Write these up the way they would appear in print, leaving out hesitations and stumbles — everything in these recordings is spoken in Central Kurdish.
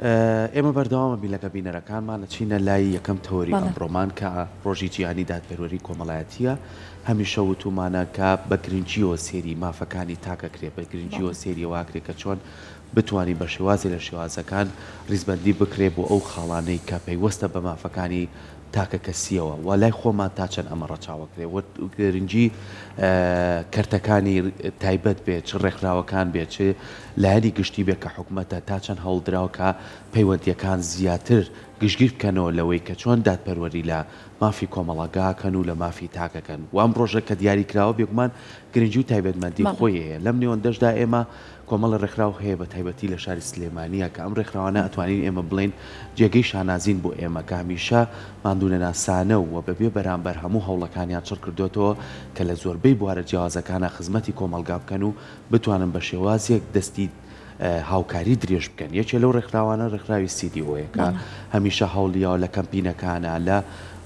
ئێمە بەردەوامە بین لەگە بینەرەکانمان ئەچینە لای یەکەم تەوەری ئەمڕۆمان کە ڕۆژی جیهانی دادپەروەری کۆمەڵایەتیە هەمیشە وتومانە کە بە گرنگیەوە سێری مافەکانی تاک ئەکرێ بە گرنگیەوە سێری ئەوە ئەکرێ کە چۆن بتوانین بە شێوازێ لە شێوازەکان ڕیزبەندی بکرێ بۆ ئەو خاڵانەی کە پەیوەستە بە مافەکانی تاکەکەسییەوە و لای خۆمان تا چەند ئەمە ڕەچاوەکرێ و گرنگی کەرتەکانی تایبەت بێ چ ڕێکخراوەکان بێ چ لایەنی گشتی بێ کە حکومەتە تا چەند هەوڵدراوە کە پەیوەندییەکان زیاتر گشتگیر بکەنەوە لەوەی کە چۆن دادپەروەری لە مافی کۆمەڵگا کەن و لە مافی تاکەکەن و ئەم ڕۆژە کە دیاری کراوە بێگومان گرنگی و تایبەتمەندی خۆی هەیە لەم نێوەندەشدا ئێمە کۆمەڵە ڕێکخراو هەیە بە تایبەتی لە شاری سلێمانیە کە ئەم ڕێکخراوانە ئەتوانین ئێمە بڵێین جێگەی شانازین بۆ ئێمە کە هەمیشە ماندوونەناسانە و بە بێ بەرامبەر هەموو هەوڵەکانیان چڕ کردۆتەوە کە لە زۆربەی بوارە جیاوازەکانا خزمەتی کۆمەڵگا بکەن و بتوانن بە شێوازێک دەستی هاوکاری درێژ بکەن یەکێ لەو ڕێکخراوانە ڕێکخراوی CDO یە کە هەمیشە هەوڵیاوە لە کەمپینەکانا لە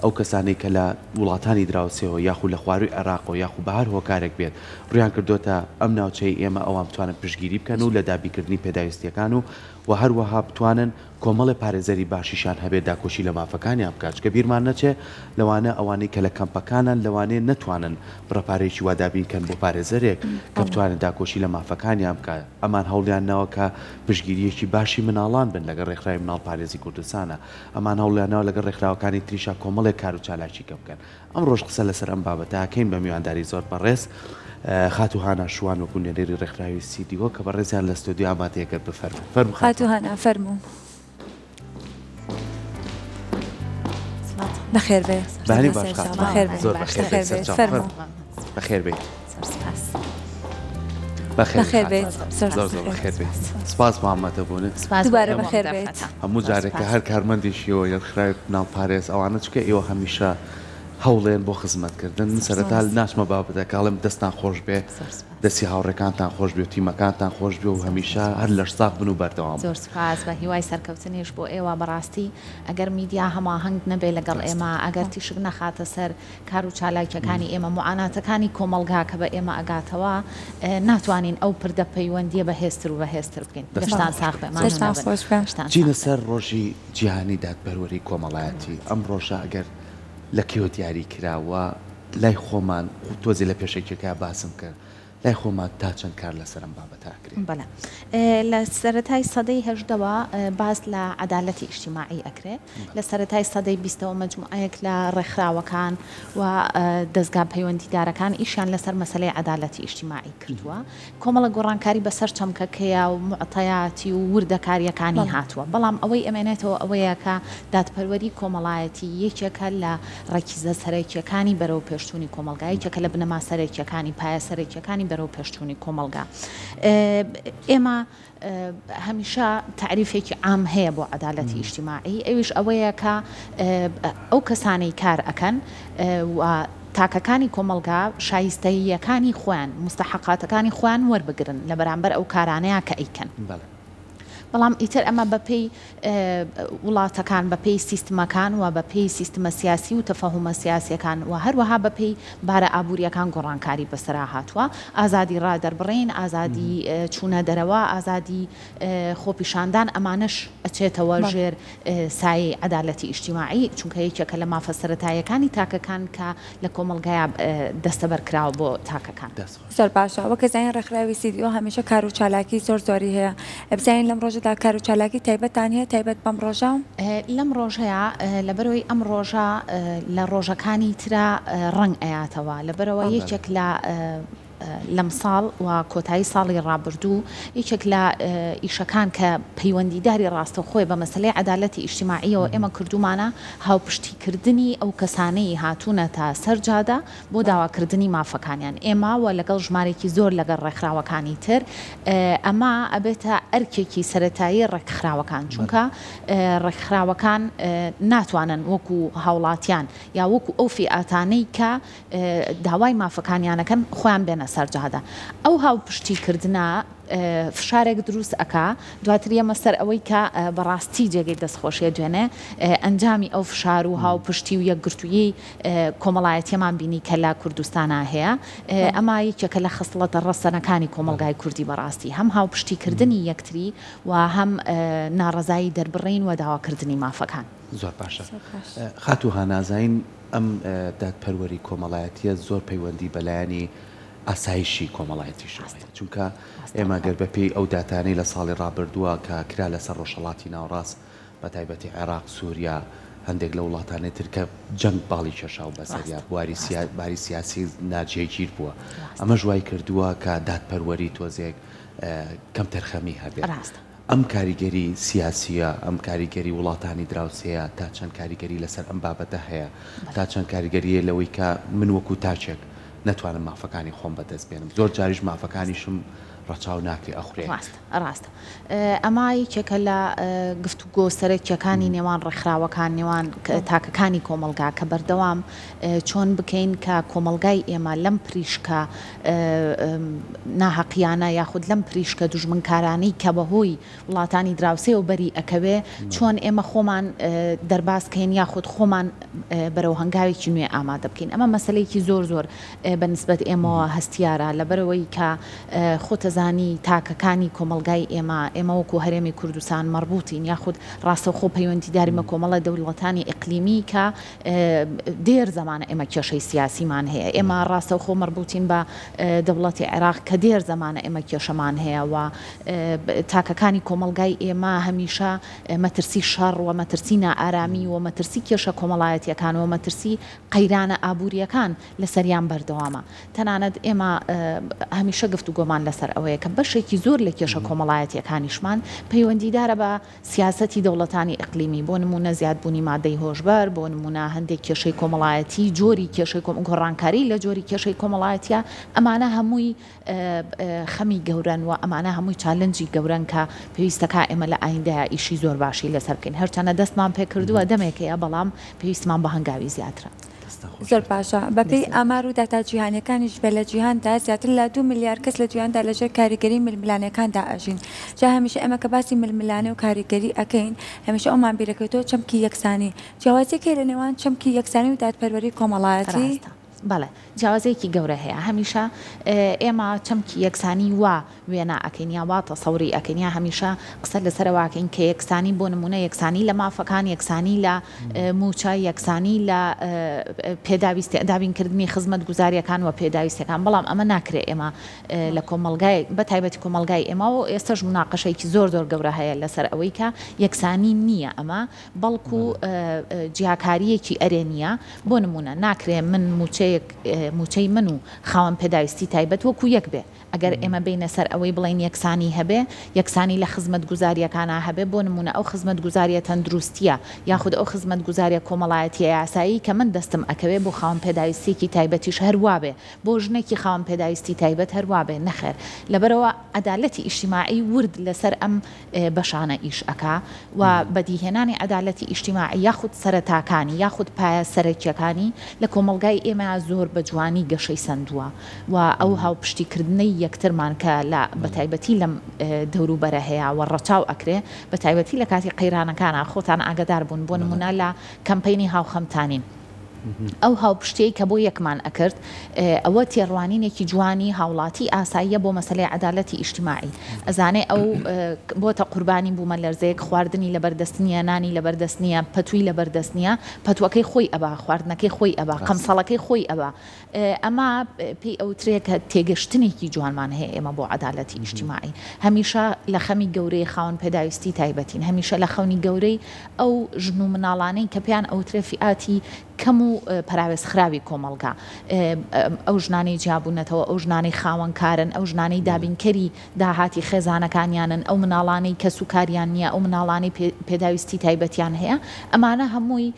ئەو کەسانەی کە لە وڵاتانی دراوسێوە یاخو لە خواروی عێراقەوە یاخو بە هەر هۆکارێک بێت ڕویان کردۆتە ئەم ناوچەی ئێمە ئەوان بتوانن پشتگیری بکەن و لە دابینکردنی پێداویستیەکان و وە هەروەها بتوانن کۆمەڵێ پارێزەری باشیشیان هەبێت داکۆکی لە مافەکانیان بکات چونکە بیرمان نەچێ لەوانە ئەوانەی کە لە کەمپەکانن لەوانەیە نەتوانن بڕە پارەیەکی وا دابین کەن بۆ پارێزەرێک کە بتوانێت داکۆکی لە مافەکانیان بکات ئەمان هەوڵیان ناوە کە پشتگیریەکی باشی مناڵان بن لەگەڵ ڕێکخراوی مناڵپارێزی کوردستانە ئەمان هەوڵیان ناوە لەگەڵ ڕێکخراوەکانی تریشا کۆمەڵێک کار و چالاکی کە بکەن. ئەمڕۆش قسە لەسەر ئەم بابەتە ئەکەین بە میوانداری زۆر بەڕێز خاتوو هانا شوان وەکو نوێنەری ڕێکخراوی CDO کە بەڕێزیان لە ستۆدیۆ ئامادەیە گەر بفەرموون. فەرموو خاتوو هانا فەرموو. بەخێر بێ. بەیانی باش خاتوو. بەخێر بێ. زۆر بەخێر بێ سەرچاو. فەرموو. بەخێر بێیت. سپاس. بەخێر بێیت. زۆر زۆر بەخێر بێیت. سپاس بۆ ئامادەبوونت. دووبارە بەخێر بێیت. هەموو جارێک کە هەر کارمەندێکیەوە یەکخراوی مناڵپارێز ئەوانە چونکە ئێوە هەمیشە هەوڵێن بۆ خزمەتکردن من سەرەتا ناچمە بابەتەکە ئەڵێم دەستان خۆش بێ دەستی هاوڕێکانتان خۆش بێ و تیمەکانتان خۆش بێ و هەمیشە هەر لەشساغ بن و بەردەوام بن. زۆر سوپاس بە هیوای سەرکەوتنیش بۆ ئێوە بەڕاستی ئەگەر میدیا هەماهەنگ نەبێ لەگەڵ ئێمە ئەگەر تیشک نەخاتە سەر کار و چالاکیەکانی ئێمە، موعاناتەکانی کۆمەڵگا کە بە ئێمە ئەگاتەوە، ناتوانین ئەو پردە پەیوەندیە بەهێزتر و بەهێزتر بکەین. دەستان ساغ بێ، ماندوو نەبن. شتان چینە سەر ڕۆژی جیهانی دادپەروەری کۆمەڵایەتی، ئەم ڕۆژە ئەگەر لە کێوە دیاری کرا و لای خۆمان تۆزێ لە پێشەکیەکە باسم کرد، لای خۆمان تا چەند کار لەسەر ئەم بابەتە ئەکرێ؟ بەڵێ. لە سەرەتای سەدەی هەژدەوە باس لە عەدالەتی ئیجتیماعی ئەکرێ. لە سەرەتای سەدەی بیستەوە مەجموعەیەک لە ڕێکخراوەکان و دەزگا پەیوەندیدارەکان ئیشیان لەسەر مەسەلەی عەدالەتی ئیجتیماعی کردووە. کۆمەڵە گۆڕانکاری بەسەر چەمکەکەیا و موعتەیاتی و وردەکارییەکانی هاتووە. بەڵام ئەوەی ئەمێنێتەوە ئەوەیە کە دادپەروەری کۆمەڵایەتی یەکێکە لە ڕەکیزە سەرەکییەکانی بەرەوپێشچوونی کۆمەڵگا، یەکێکە لە بنەما سەرەکییەکانی، پایە سەرەکییەکانی بەرەوپێشچوونی کۆمەڵگا. ئێمە هەمیشە تەعریفێکی عام هەیە بۆ عەدالەتی ئیجتیماعی، ئەویش ئەوەیە کە ئەو کەسانەی کار ئەکەن و تاکەکانی کۆمەڵگا شایستەییەکانی خۆیان، موستەحەقاتەکانی خۆیان وەربگرن لە بەرامبەر ئەو کارانەیا کە ئەیکەن. بەڵام ئیتر ئەمە بەپێی وڵاتەکان، بەپێی سیستمەکان و بەپێی سیستمە سیاسی و تەفەهومە سیاسیەکان و هەروەها بەپێی بارە ئابووریەکان گۆڕانکاری بەسەرا هاتووە. ئازادی ڕادەربڕین، ئازادی چوونە دەرەوە، ئازادی خۆپیشاندان ئەمانەش ئەچێتەوە ژێر سایەی عەدالەتی ئیجتیماعی، چونکە یەکێکە لە مافە سەرەتاییەکانی تاکەکان کە لە کۆمەڵگایا دەستەبەر کراوە بۆ تاکەکان. زۆر باشە وەک ئەزانین ڕێکخراوی CDO هەمیشە کار و چالاکی زۆر زۆری هەیە بزانین لەم ڕۆژەدا کار و چالاکی تایبەتتان هەیە تایبەت بەم ڕۆژە؟ لەم ڕۆژەیا لەبەرئەوەی ئەم ڕۆژە لە ڕۆژەکانی ترا ڕەنگ ئەیاتەوە لەبەرئەوە یەکێک لە لەمساڵ و کۆتایی ساڵی ڕابردوو یەکێک لە ئیشەکان کە پەیوەندیداری ڕاستەوخۆیە بە مەسەلەی عەدالەتی ئیجتیماعییەوە ئێمە کردوومانە هاوپشتیکردنی ئەو کەسانەی هاتوونەتە سەر جادە بۆ داواکردنی مافەکانیان ئێمە و لەگەڵ ژمارێکی زۆر لەگەڵ ڕێکخراوەکانی تر ئەمە ئەبێتە ئەرکێکی سەرەتایی ڕێکخراوەکان چونکە ڕێکخراوەکان ناتوانن وەکو هاوڵاتیان یا وەکو ئەو فیئاتانەی کە داوای مافەکانیانەکەن خۆیان بێنە سەر جادە ئەو هاوپشتی کردنە. فشارێک دروست ئەکا دواتر یەمە سەر ئەوەی کە بەڕاستی جێگەی دەستخۆشیە دوێنێ ئەنجامی ئەو فشار و هاوپشتی و یەکگرتوویی کۆمەڵایەتیەمان بینی کە لە کوردستانا هەیە ئەمە یەکێکە لە خەسڵەتە ڕەسەنەکانی کۆمەڵگای کوردی بەڕاستی هەم هاوپشتی کردنی یەکتری و هەم ناڕەزایی دەربڕین و داواکردنی مافەکان. زۆر باشە خاتوو هانا زین ئەم دادپەروەری کۆمەڵایەتیە زۆر پەیوەندی بە لایەنی ئاسایشی کۆمەڵایەتیشەوە هەیە چونکە ئێمە گەر بەپێی ئەو داتانەی لە ساڵی ڕابردووە کە کرا لەسەر ڕۆژهەڵاتی ناوەڕاست بە تایبەتی عێراق، سوریا، هەندێک لە وڵاتانی تر کە جەنگ باڵی کێشاو بەسەریا، بواری باری سیاسی ناجێگیر بووە، ئەمەش وای کردووە کە دادپەروەری تۆزێک کەمتەرخەمی هەبێت. ئەم کاریگەری سیاسییە، ئەم کاریگەری وڵاتانی دراوسێیە تا چەند کاریگەری لەسەر ئەم بابەتە هەیە؟ تا چەند کاریگەرییە لەوەی کە من وەکو تاکێک نەتوانم مافەکانی خۆم بەدەست بێنم، زۆر جاریش مافەکانیشم ڕەچاو ناکرێ ئەخورێ. ڕاستە، ڕاستە. ئەمە یەکێکە لە گفتوگۆ سەرەکییەکانی نێوان ڕێکخراوەکان، نێوان تاکەکانی کۆمەڵگا کە بەردەوام چۆن بکەین کە کۆمەڵگای ئێمە لەم پریشکە ناهەقیانە یاخود لەم پریشکە دوژمنکارانەی کە بەهۆی وڵاتانی دراوسێوە بەری ئەکەوێ چۆن ئێمە خۆمان دەرباز کەین یاخود خۆمان بەرەو هەنگاوێکی نوێ ئامادە بکەین ئەمە مەسەلەیەکی زۆر زۆر بە نسبەت ئێمەوە هەستیارە لەبەرئەوەی کە خۆتەزانی تاکەکانی کۆمەڵگای ئێمە ئێمە وەکو هەرێمی کوردستان مەڕبوتین یاخود ڕاستەوخۆ پەیوەندیدارین بە کۆمەڵە دەوڵەتانی ئیقلیمی کە دێر زەمانە ئێمە کێشەی سیاسیمان هەیە، ئێمە ڕاستەوخۆ مەربوتین بە دەوڵەتی عێراق کە دێر زەمانە ئێمە کێشەمان هەیە و تاکەکانی کۆمەڵگای ئێمە هەمیشە مەترسی شەڕ و مەترسی نائارامی و مەترسی کێشە کۆمەڵایەتیەکان و مەترسی قەیرانە ئابووریەکان لەسەریان بەردەوامە. تەنانەت ئێمە هەمیشە گفتوگۆمان لەسەر ئەوەیە کە بەشێکی زۆر لە کێشە کۆمەڵایەتیەکانیشمان پەیوەندیدارە بە سیاسەتی دەوڵەتانی ئیقلیمی، بۆ نموونە زیادبوونی مادەی هۆشبەر، بۆ نموونە هەندێک کێشەی کۆمەڵایەتی، جۆری کێشەی کۆم، گۆڕانکاری لە جۆری کێشەی کۆمەڵایەتییە، ئەمانە هەمووی خەمی گەورەن و ئەمانە هەمووی challenge ی گەورەن کە پێویستەکا ئێمە لە ئایندەیا ئیشی زۆر باشی لەسەر بکەین. هەرچەندە دەستمان پێکردووە دەمێکەیە، بەڵام پێویستمان بە هەنگاوی زیاترە. دەستتان خۆش زۆر بێت. باشە. بەپێی ئامار و داتا جیهانیەکانیش بێت لە جیهاندا زیاتر لە دوو ملیار کەس لە جیهاندا لەژێر کاریگەری ململانێکاندا ئەژین. جا هەمیشە ئێمە کە باسی ململانێ و کاریگەری ئەکەین هەمیشە ئەومان بیرەکەوێتەوە چەمکی یەکسانی. جیاوازیەک هەیە لە نێوان چەمکی یەکسانی و دادپەروەری کۆمەڵایەتی؟ ڕاستە. بەڵێ. جیاوازیەکی گەورە هەیە. هەمیشە ئێمە چەمکی یەکسانی وا وێنا ئەکەین یا وا تەسەوری ئەکەین یا هەمیشە قسە لەسەر ئەوە ئەکەین کە یەکسانی بۆ نموونە یەکسانی لە مافەکان، یەکسانی لە مووچە، یەکسانی لە پێداویستی دابینکردنی خزمەتگوزارییەکان و پێداویستیەکان بەڵام ئەمە ناکرێ ئێمە لە کۆمەڵگای بە تایبەتی کۆمەڵگای ئێمە و ئێستەش موناقەشەیەکی زۆر زۆر گەورە هەیە لەسەر ئەوەی کە یەکسانی نییە ئەمە بەڵکو جیاکارییەکی ئەرێنییە بۆ نموونە ناکرێ من مووچەیەک مووچەی من و خاوەن پێداویستی تایبەت وەکو یەک بێ ئەگەر ئێمە بێینە سەر ئەوەی بڵێین یەکسانی هەبێ، یەکسانی لە خزمەتگوزارییەکانا هەبێ، بۆ نموونە ئەو خزمەتگوزارییە تەندروستییە یاخود ئەو خزمەتگوزارییە کۆمەڵایەتییە یاسایی کە من دەستم ئەکەوێ بۆ خاوەن پێداویستییەکی تایبەتیش هەر وابێ، بۆ ژنێکی خاوەن پێداویستی تایبەت هەر وابێ، نەخێر. لەبەرئەوە عەدالەتی ئیجتیماعی ورد لەسەر ئەم بەشانە ئیش ئەکا و بەدیهێنانی عەدالەتی ئیجتیماعی یاخود سەرەتاکانی یاخود پایە سەرەکیەکانی لە کۆمەڵگای ئێمە زۆر بە جوانی گەشەی سەندووە و ئەو هاوپشتی کردنەی یەکترمان کە لە بەتایبەتی لەم دەوروبەرە هەیە و ڕەچاو ئەکرێ بەتایبەتی لە کاتی قەیرانەکانا خۆتان ئاگەدار بوون بۆ نموونە لە کەمپەینی هاوخەمتانین. ئەو هاوپشتیەی کە بۆ یەکمان ئەکرد ئەوە تێڕوانینێکی جوانی هاوڵاتی ئاساییە بۆ مەسەلەی عەدالەتی ئیجتیماعی ئەزانێ ئەو بۆتە قوربانی بوومەلەرزەیەک خواردنی لەبەر دەست نییە نانی لەبەر دەست نییە پەتووی لەبەر دەست نییە پەتووەکەی خۆی ئەبا خواردنەکەی خۆی ئەبا قەمسەڵەکەی خۆی ئەبا ئەمە پێی ئەوترێ کە تێگەشتنێکی جوانمان هەیە ئێمە بۆ عەدالەتی ئیجتیماعی. هەمیشە لە خەمی گەورەی خاوەن پێداویستی تایبەتین. هەمیشە لە خەونی گەورەی ئەو ژن و مناڵانەی کە پێیان ئەوترێ فیئاتی کەم و پەراوێزخراوی کۆمەڵگا. ئەو ژنانەی جیابوونەتەوە، ئەو ژنانەی خاوەنکارن، ئەو ژنانەی دابینکەری داهاتی خێزانەکانیانن، ئەو مناڵانەی کەسوکاریان نییە، ئەو مناڵانەی پێداویستی تایبەتیان هەیە، ئەمانە هەمووی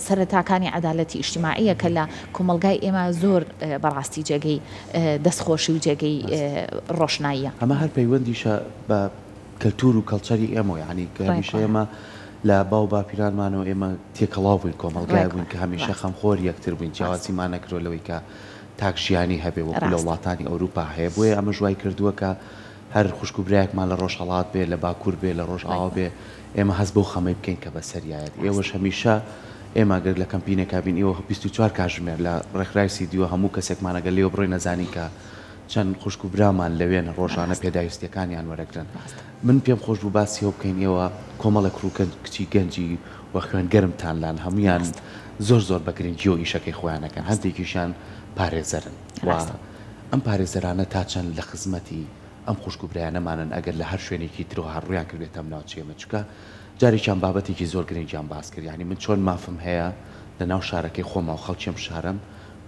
سەرەتاکانی عەدالەتی ئیجتیماعیە کە لە کۆمەڵگای ئێمە زۆر بەڕاستی جێگەی دەستخۆشی و جێگەی ڕۆشناییە. ئەمە هەر پەیوەندیشە بە کەلتور و کەڵچەری ئێمەوە یانی کە هەمیشە ئێمە لە باو باپیرانمانەوە ئێمە تێکەڵاو بووین کۆمەڵگای بووین کە هەمیشە خەمخۆر یەکتر بووین جیاوازیمان نەکردووە لەوەی کە تاک ژیانی هەبێ وەکو لە وڵاتانی ئەوروپا هەیە بۆیە ئەمەش وای کردووە کە. هەر خوشک و برایەکمان لە ڕۆژهەڵات بێ، لە باکوور بێ، لە ڕۆژئاوا بێ، ئێمە هەست بەو خەمەی بکەین کە بەسەریایەت. ئێوەش هەمیشە، ئێمە گەر لە کەمپینێکا بین، ئێوە 24 کاژمێر لە ڕێکخراوی سیدیۆ هەموو کەسێکمان ئەگەر لێوە بڕۆین ئەزانین کە چەند خوشک و برامان لەوێن ڕۆژانە پێداویستییەکانیان وەرەگرن. من پێم خۆش بوو باسی ئەوە بکەین ئێوە کۆمەڵێک کوڕ و کچی گەنجی و خوێن گەرمتان لان، هەموویان زۆر زۆر بە گرنگییەوە ئیشەکەی خۆیان ئەکەن، هەندێکیشیان پارێزەرن و ئەم پارێزەرانە تا چەند لە خزمەتی ئەم خوشک و برایانەمانن ئەگەر لە هەر شوێنێکی ترەوە هەر ڕوویان کردبێتە ئەم ناوچەیە من چونکە جارێکیان بابەتێکی زۆر گرنگیان باس کرد یانی من چۆن مافم هەیە لە ناو شارەکەی خۆما و خەڵکی ئەم شارەم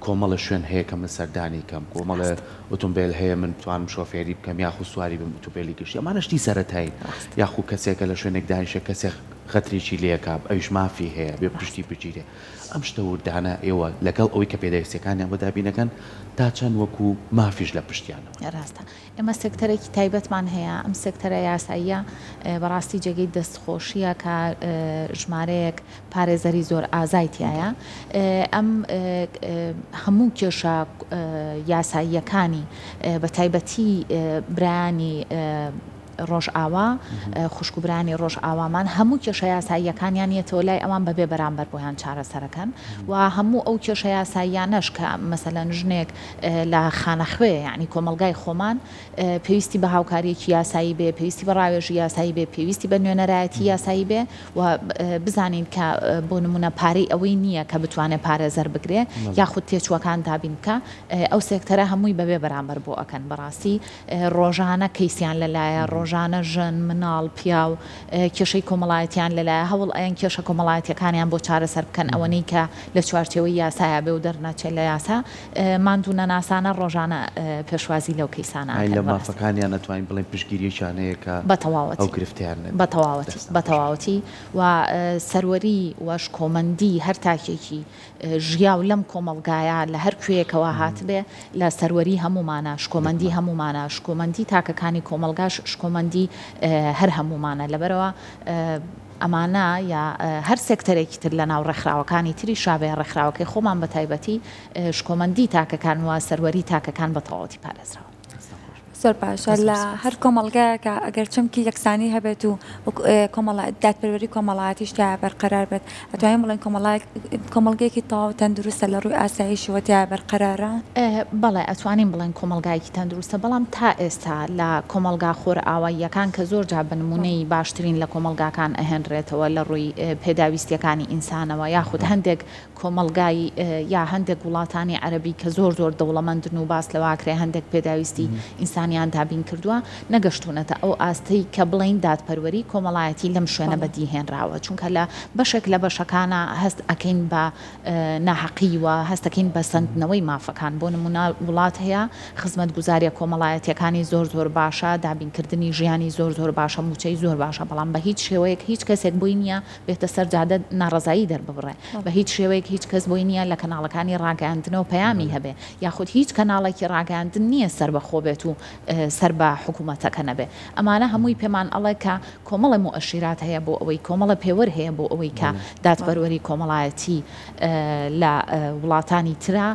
کۆمەڵە شوێن هەیە کە من سەردانی کەم کۆمەڵێ ئوتومبێل هەیە من بتوانم شۆفێری بکەم یاخو سواری بم ئوتومبێلی گشتی ئەمانە شتی سەرەتایین یاخو کەسێکە لە شوێنێک دانیشێ کەسێک غەترێکی لێکا ئەویش مافی هەیە بێ پشتی بگیرێ ئەم شتە وردانە ئێوە لەگەڵ ئەوەی کە پێداویستیەکانیان بۆ دابین ئەکەن تا چەند وەکو مافیش لە پشتیانەوەن؟ ڕاستە ئێمە سێکتەرێکی تایبەتمان هەیە، ئەم سێکتەرە یاساییە بەڕاستی جێگەی دەستخۆشییە کە ژمارەیەک پارێزەری زۆر ئازای تیایە. ئەم هەموو کێشە یاساییەکانی بە تایبەتی برایانی ڕۆژئاوا، خوشک و برایانی ڕۆژئاوامان هەموو کێشە یاساییەکانیان یەتەوە لای ئەوان بەبێ بەرامبەر بۆیان چارەسەرەکەن و هەموو ئەو کێشە یاساییانەش کە مەسەلەن ژنێک لە خانەخوێ یانی کۆمەڵگای خۆمان پێویستی بە هاوکاریەکی یاسایی بێ پێویستی بە ڕاوێژی یاسایی بێ پێویستی بە نوێنەرایەتی یاسایی بێ و بزانین کە بۆ نمونە پارەی ئەوەی نییە کە بتوانێت پارێزەر بگرێ یاخود تێچووەکان دابین بکە ئەو سێکتەرە هەمووی بەبێ بەرامبەر بۆ ئەکەن بەڕاستی ڕۆژانە کەیسیان لەلایە، ڕۆژانە ژن، مناڵ، پیاو کێشەی کۆمەڵایەتیان لەلایە، هەوڵ ئەیەن کێشە کۆمەڵایەتیەکانیان بۆ چارەسەر بکەن، ئەوەنەی کە لە چوارچێوەی یاسایا بێ و دەرنەچێ لە یاسا، ماندوونەناسانە ڕۆژانە پێشوازی لەو کەیسانە ئەکەن. لە مافەکانیان ئەتوانین بڵێین پشتگیریەکیان هەیە کە ئەو گرفتەیان نەبێت. بەتەواوەتی، بەتەواوەتی و سەروەری و شکۆمەندی هەر تاکێکی ژیاو لەم کۆمەڵگایە لە هەر کوێیەکەوە هاتبێ لە سەروەری هەموومانە، شکۆمەندی هەموومانە، شکۆمەندی تاکەکانی کۆمەڵگاش شکۆمەندی هەر هەموومانە، لەبەرئەوە ئەمانە یا هەر سێکتەرێکی تر لە ناو ڕێکخراوەکانی تریشا بێ، ڕێکخراوەکەی خۆمان بە تایبەتی شکۆمەندی تاکەکان و سەروەری تاکەکان بە تەواوەتی پارێزراوە. زۆر باشە لە هەر کۆمەڵگایەکا ئەگەر چەمکی یەکسانی هەبێت و کۆمەڵ دادپەروەری کۆمەڵایەتیش تیا بەرقەرار بێت ئەتوانین بڵێین کۆمەڵایەک کۆمەڵگەیەکی تەواو تەندروستە لە ڕووی ئاسایشەوە تیا بەرقەرارە؟ بەڵێ ئەتوانین بڵێین کۆمەڵگایەکی تەندروستە بەڵام تا ئێستا لە کۆمەڵگا خۆرئاواییەکان کە زۆر جار بە نموونەی باشترین لە کۆمەڵگاکان ئەهێنرێتەوە لە ڕووی پێداویستیەکانی ئینسانەوە یاخود هەندێک کۆمەڵگای یا هەندێک وڵاتانی عەرەبی کە زۆر زۆر دەوڵەمەندن و باس لەوە ئەکرێ هەندێک پێداویستی ئینسانیان دابین کردووە نەگەشتوونەتە ئەو ئاستەی کە بڵێین دادپەروەری کۆمەڵایەتی لەم شوێنە بەدی هێنراوە چونکە لە بەشێک لە بەشەکانا هەست ئەکەین بە ناحەقی و هەست ئەکەین بە سەندنەوەی مافەکان بۆ نموونە وڵات هەیە خزمەتگوزاریە کۆمەڵایەتیەکانی زۆر زۆر باشە دابینکردنی ژیانی زۆر زۆر باشە موچەی زۆر باشە بەڵام بە هیچ شێوەیەک هیچ کەسێک بۆی نییە بێتە سەر جادە ناڕەزایی دەرببڕێ، بە هیچ شێوەیەک هیچ کەس بۆی نییە لە کەناڵەکانی ڕاگەیاندنەوە پەیامی هەبێ، یاخود هیچ کەناڵێکی ڕاگەیاندن نییە سەربەخۆ بێت و سەر بە حکوومەتەکە نەبێ. ئەمانە هەمووی پێمان ئەڵێ کە کۆمەڵێ موئەشیرات هەیە بۆ ئەوەی، کۆمەڵێ پێوەر هەیە بۆ ئەوەی کە دادپەروەری کۆمەڵایەتی لە وڵاتانی ترا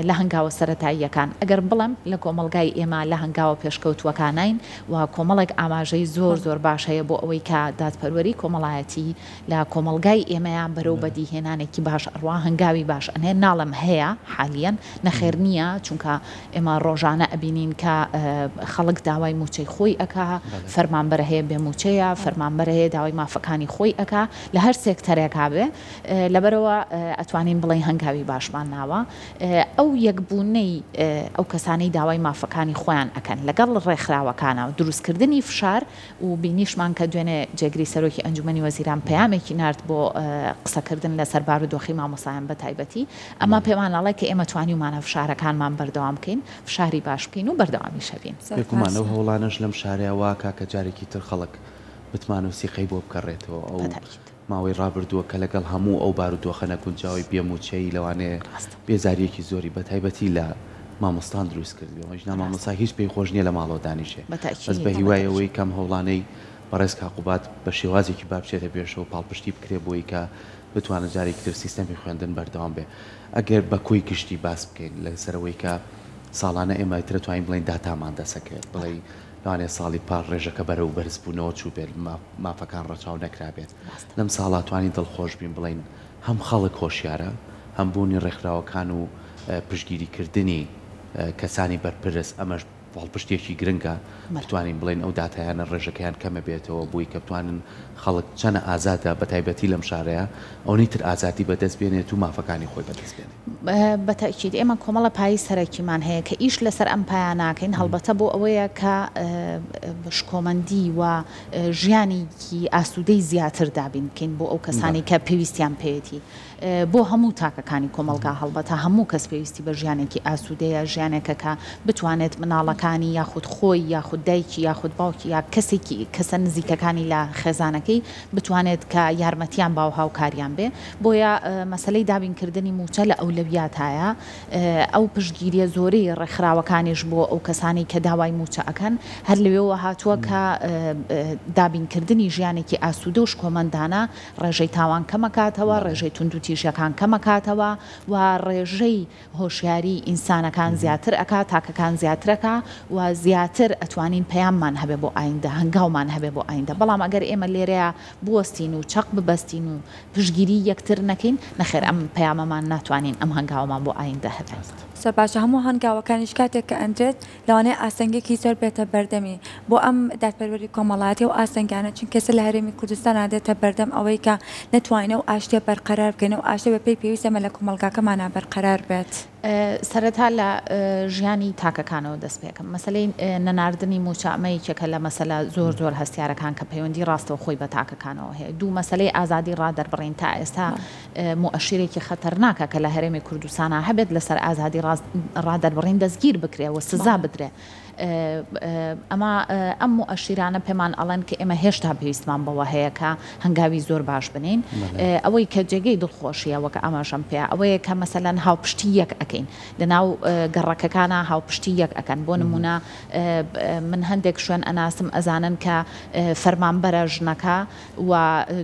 لە هەنگاوە سەرەتاییەکان، ئەگەر بڵێم لە کۆمەڵگای ئێمە لە هەنگاوە پێشکەوتووەکانین و کۆمەڵێک ئاماژەی زۆر زۆر باش هەیە بۆ ئەوەی کە دادپەروەری کۆمەڵایەتی لە کۆمەڵگای ئێمەیا بەرەو بەدیهێنانێکی باش ئەڕوا، هەنگاوی باش ئەنێ، ناڵێم هەیە حالیەن، نەخێر نییە، چونکە ئێمە ڕۆژانە ئەبینین کە خەڵک داوای مووچەی خۆی ئەکا، فەرمانبەر هەیە بێ مووچەیە، فەرمانبەر هەیە داوای مافەکانی خۆی ئەکا لە هەر سێکتەرێکا بێ، لەبەرئەوە ئەتوانین بڵێین هەنگاوی باشمان ناوە. ئەو یەکبوونەی ئەو کەسانەی داوای مافەکانی خۆیان ئەکەن لەگەڵ ڕێکخراوەکانا و دروستکردنی فشار و بینیشمان کە دوێنێ جێگری سەرۆکی ئەنجومەنی وەزیران پەیامێکی نارد بۆ قسەکردن لەسەر بارودۆخی مامۆستایان بەتایبەتی ئەمە پێمان ئەڵێ کە ئێمە توانیومانە فشارەکانمان بەردەوام بکەین فشاری باش بکەین و بەردەوامیش هەبین. بێگومان ئەو هەوڵانەش لەم شارەیا واکا کە جارێکی تر خەڵک متمانە و سیقەی بۆ بگەڕێتەوە ئەو ماوەی ڕابردووە کە لەگەڵ هەموو ئەو بارودۆخە نەگونجاوەی بێ مووچەیی لەوانەیە بێزارییەکی زۆری بە تایبەتی لە مامۆستان دروست کردبێ وەجنا مامۆستا هیچ پێی خۆش نییە لە ماڵەوە دانیشێ بەس بە هیوای ئەوەی کەم هەوڵانەی بەڕێز کاک قوباد بە شێوازێکی با بچێتە پێشەوە پاڵپشتی بکرێ بۆی کە بتوانن جارێکی تر سیستەمی خوێندن بەردەوام بێ ئەگەر بە کۆی گشتی باس بکەین لەسەر ئەوەی کە ساڵانە ئێمە ئیتر توانین بڵێین داتامان دەسەکەوێت بڵێی. لەوانەیە ساڵی پار ڕێژەکە بەرەو بەرزبوونەوە چووبێت، مافەکان ڕەچاو نەکرابێت. لەم ساڵە توانین دڵخۆش بین بڵێین هەم خەڵک هۆشیارە، هەم بوونی ڕێکخراوەکان و پشتگیریکردنی کەسانی بەرپرس، ئەمەش پاڵپشتیەکی گرنگە، بتوانین بڵێین ئەو داتایانە ڕێژەکەیان کەمەبێتەوە بۆی کە بتوانن خەڵک چەنە ئازادە بەتایبەتی لەم شارەیا ئەونەی تر ئازادی بەدەست بێنێت و مافەکانی خۆی بەدەست بێنێت. بە تەئکید ئێمە کۆمەڵە پایەی سەرەکیمان هەیە کە ئیش لەسەر ئەم پایانە ئەکەین، هەڵبەتە بۆ ئەوەیە کە شکۆمەندی و ژیانێکی ئاسوودەی زیاتر دابین بکەین بۆ ئەو کەسانەی کە پێویستیان پێیەتی. بۆ هەموو تاکەکانی کۆمەڵگا هەڵبەتە هەموو کەس پێویستی بە ژیانێکی ئاسوودەیە، ژیانێکە کە بتوانێت مناڵەکانی یاخود خۆی یاخود دایکی یاخود باوکی یا کەسێکی کەسە نزیکەکانی لە خێزانەکەی بتوانێت کە یارمەتیان با و هاوکاریان بێ بۆیە مەسەلەی دابینکردنی مووچە لە ئەولەویاتایە ئەو پشتگیریە زۆرەی ڕێکخراوەکانیش بۆ ئەو کەسانەی کە داوای مووچە ئەکەن هەر لەوێوە هاتووە کە دابینکردنی ژیانێکی ئاسوودە و شکۆمەندانە ڕێژەی تاوان کەمەکاتەوە، ڕێژەی توندوتیژیەکان کەمەکاتەوە و ڕێژەی هۆشیاری ئینسانەکان زیاتر ئەکا، تاکەکان زیاتر ئەکا و زیاتر ئەتوانین پەیاممان هەبێ بۆ ئایندە، هەنگاومان هەبێ بۆ ئایندە. بەڵام ئەگەر ئێمە لێرەیا بوەستین و چەق ببەستین و پشتگیری یەکتر نەکەین، نەخێر ئەم پەیامەمان ناتوانین ئەم هەنگاوەمان بۆ ئایندە هەبێ. زۆر باشە هەموو هەنگاوەکانیش کاتێک کە ئەنرێت لەوانەیە ئاستەنگێکی زۆر بێتە بەردەمی بۆ ئەم دادپەروەری کۆمەڵایەتی و ئاستەنگانە چونکە ئێستا لە هەرێمی کوردستانا دێتە بەردەم ئەوەی کە نەتوانین ئەو ئاشتیە بەرقەرار بکەین ئەو ئاشتیە بەپێی پێویست ئێمە لە کۆمەڵگاکەمانا بەرقەرار بێت. سەرەتا لە ژیانی تاکەکانەوە دەست پێکەم مەسەلەی نەناردنی مووچە ئەمە یەکێکە لە مەسەلە زۆر زۆر هەستیارەکان کە پەیوەندی ڕاستەوخۆی بە تاکەکانەوە هەیە دوو مەسەلەی ئازادی ڕادەربڕین تا ئێستا موئەشیرێکی خەتەرناکە کە لە هەرێمی کوردستانا هەبێت لەسەر ئازادی ڕادەربڕین دەستگیر بکرێ و سزا بدرێ. ئەمە ئەم موئەشیرانە پێمان ئەڵێن کە ئێمە هێشتا پێویستمان بەوە هەیە کە هەنگاوی زۆر باش بنێین. ئەوەی کە جێگەی دڵخۆشییە وەک ئاماژەم پێ ئەوەیە کە مەسەلەن هاوپشتی یەک ئەکەین لەناو گەڕەکەکانا هاوپشتی یەک ئەکەن بۆ نموونە من هەندێک شوێن ئەناسم ئەزانن کە فەرمانبەرە ژنەکە و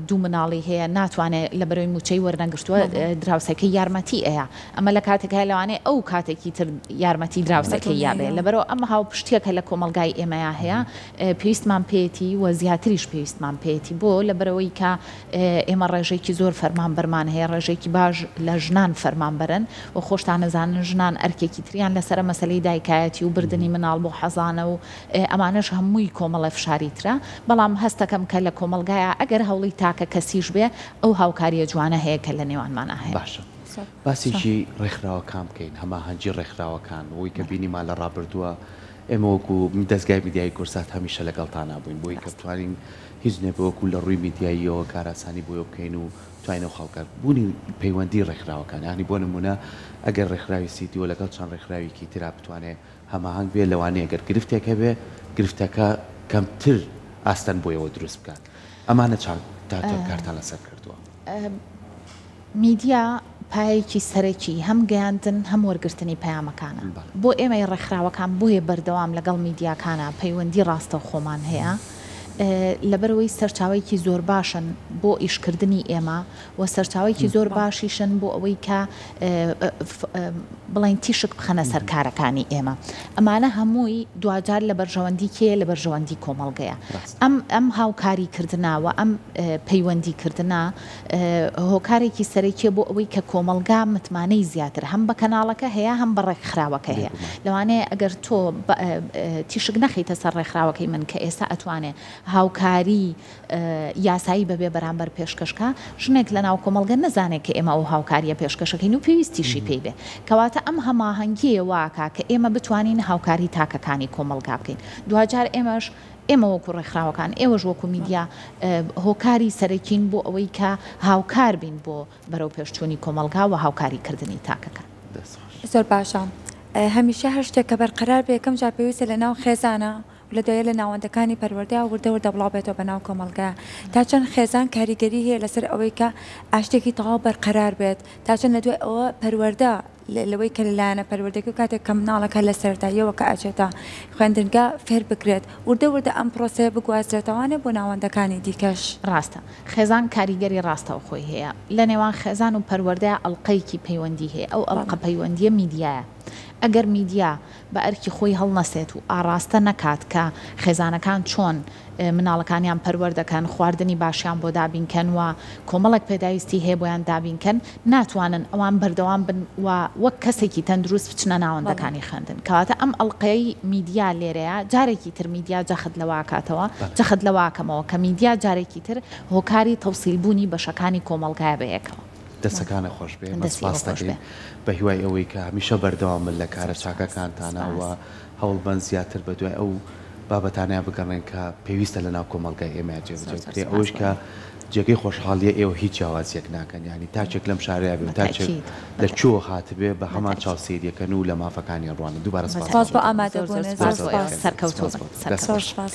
دوو مناڵی هەیە ناتوانێ لەبەرەوەی موچەی وەرنەگرتووە دراوسێکەی یارمەتی ئەیا ئەمە لە کاتێکای لەوانەیە ئەو کاتێکی تر یارمەتی دراوسێکەی یابێ لەبەرەوە ئەم هاوپشتیە کە لە کۆمەڵگای ئێمەیا هەیە پێویستمان پێیەتی و زیاتریش پێویستمان پێیەتی بۆ لەبەرەوەی کە ئێمە ڕێژەیەکی زۆر فەرمانبەرمان هەیە ڕێژەیەکی باش لە ژنان فەرمانبەرن و خۆشتان ئەزانن ژنان ئەرکێکی تریان لەسەرە مەسەلەی دایکایەتی و بردنی مناڵ بۆ حەزانە و ئەمانەش هەمووی کۆمەڵێ فشاری ترە، بەڵام هەستەکەم کە لە کۆمەڵگایا ئەگەر هەوڵی تاکە کەسیش بێ ئەو هاوکاریە جوانە هەیە کە لە نێوانمانا هەیە. باشە باسێکی ڕێکخراوەکان بکەین، هەماهەنگی ڕێکخراوەکان، وەی کە بینیمان لە ڕابردووە ئێمە وەکو دەزگای میدیایی کوردسات هەمیشە لەگەڵتانا بووین بۆی کە بتوانین هیچ نەبێ وەکو لە ڕووی میدیاییەوە کارئاسانی بۆ بکەین و بتوانین ئەو خەڵکە بوونی پەیوەندی ڕێکخراوەکان یانی بۆ نموونە ئەگەر ڕێکخراوی سیدیۆ لەگەڵ چەند ڕێکخراوێکی ترا بتوانێ هەماهەنگ بێ لەوانەیە گەر گرفتێک هەبێ گرفتەکە کەمتر ئاستەنگ بۆیەوە دروست بکات ئەمانە چاک تا چەند کارتان لەسەر کردووە؟ میدیا پایەیەکی سەرەکی هەم گەیاندن هەم وەرگرتنی پەیامەکانە بۆ ئێمەی ڕێکخراوەکان بۆیە بەردەوام لەگەڵ میدیاکانا پەیوەندی ڕاستەوخۆمان هەیە لەبەرئەوەی سەرچاوەیەکی زۆرباشن بۆ ئیشکردنی ئێمە و سەرچاوەیەکی زۆر باشیشن بۆ ئەوەی کە بڵێین تیشک بخەنە سەر کارەکانی ئێمە. ئەمانە هەمووی دواجار لە بەرژەوەندی کێیە؟ لە بەرژەوەندی کۆمەڵگەیە. ئەم ئەم هاوکاری کردنە و ئەم پەیوەندی کردنە هۆکارێکی سەرەکیە بۆ ئەوەی کە کۆمەڵگا متمانەی زیاتر هەم بە کەناڵەکە هەیە هەم بە ڕێکخراوەکە هەیە. لەوانەیە ئەگەر تۆ تیشک نەخەیتە سەر ڕێکخراوەکەی من کە ئێستا ئەتوانێ هاوکاری یاسایی بەبێ بەرامبەر پێشکەش کا، ژنێک لەناو کۆمەڵگە نەزانێ کە ئێمە ئەو هاوکارییە پێشکەشەکەین و پێویستیشی پێی بێ. کەواتە ئەم هەماهەنگییە واکا کە ئێمە بتوانین هاوکاری تاکەکانی کۆمەڵگا بکەین. دواجار ئێمەش، ئێمە وەکو ڕێکخراوەکان، ئێوەش وەکو میدیا هۆکاری سەرەکین بۆ ئەوەی کە هاوکار بین بۆ بەرەوپێشچوونی کۆمەڵگا و هاوکاری کردنی تاکەکان. دەست خۆش. زۆر باشە. هەمیشە هەر شتێک کە بەرقەرار بێ یەکەم جار پێویستە لەناو خێزانە لە دوایە لە ناوەندەکانی پەروەردەیا وردە وردە بڵاو بێتەوە بە ناو کۆمەڵگا تا چەند خێزان کاریگەری هەیە لەسەر ئەوەی کە ئاشتێکی تەواو بەرقەرار بێت تا چەند لە دوای ئەوە پەروەردە. لەوەی کە لە لایەنە پەروەردەکە کاتێک کە مناڵەکە لە سەرەتاییەوە کە ئەچێتە خوێندنگا فێر بکرێت وردە وردە ئەم پرۆسەیە بگوازرێتەوانێ بۆ ناوەندەکانی دیکەش. ڕاستە خێزان کاریگەری ڕاستەوخۆی هەیە لە نێوان خێزان و پەروەردەیا ئەڵقەیەکی پەیوەندی هەیە ئەو ئەڵقە پەیوەندیە میدیایە ئەگەر میدیا بە ئەرکی خۆی هەڵنەسێت و ئاڕاستە نەکات کە خێزانەکان چۆن مناڵەکانیان پەروەردەکەن، خواردنی باشیان بۆ دابین کەن و کۆمەڵێک پێداویستی هەیە بۆیان دابین کەن، ناتوانن ئەوان بەردەوام بن و وەک کەسێکی تەندروست بچنە ناوەندەکانی خوێندن. کەواتە ئەم ئەڵقەی میدیا لێرەیە جارێکی تر میدیا جەخت لەوە ئەکاتەوە، جەخت لەوە ئەکەمەوە کە میدیا جارێکی تر هۆکاری تەوسیل بوونی بەشەکانی کۆمەڵگایە بەیەکەوە. دەستەکانت خۆش بێ ئێمە سوپاست دەکەین بە هیوای ئەوەی کە هەمیشە بەردەوام بن لە کارە چاکەکانتانا و هەوڵبەن زیاتر بە دوای ئەو بابەتانەیا بگەڕێن کە پێویستە لە ناو کۆمەڵگای ئێمەیا جێبەجێ بکرێ ئەوەیش کە جێگەی خۆشحاڵیە ئێوە هیچ جیاوازیەک ناکەن یانی تاکێک لەم شارەیا بێ و تاکێک لە کوێوە هاتبێ بە هەمان چاو سەیریەکەن و لە مافەکانیان ڕوانن دووبارە سپاس سپاس بۆ ئامادەبوونت زۆر سپاس. سەرکەوتوو بن. سپاس. زۆر سپاس.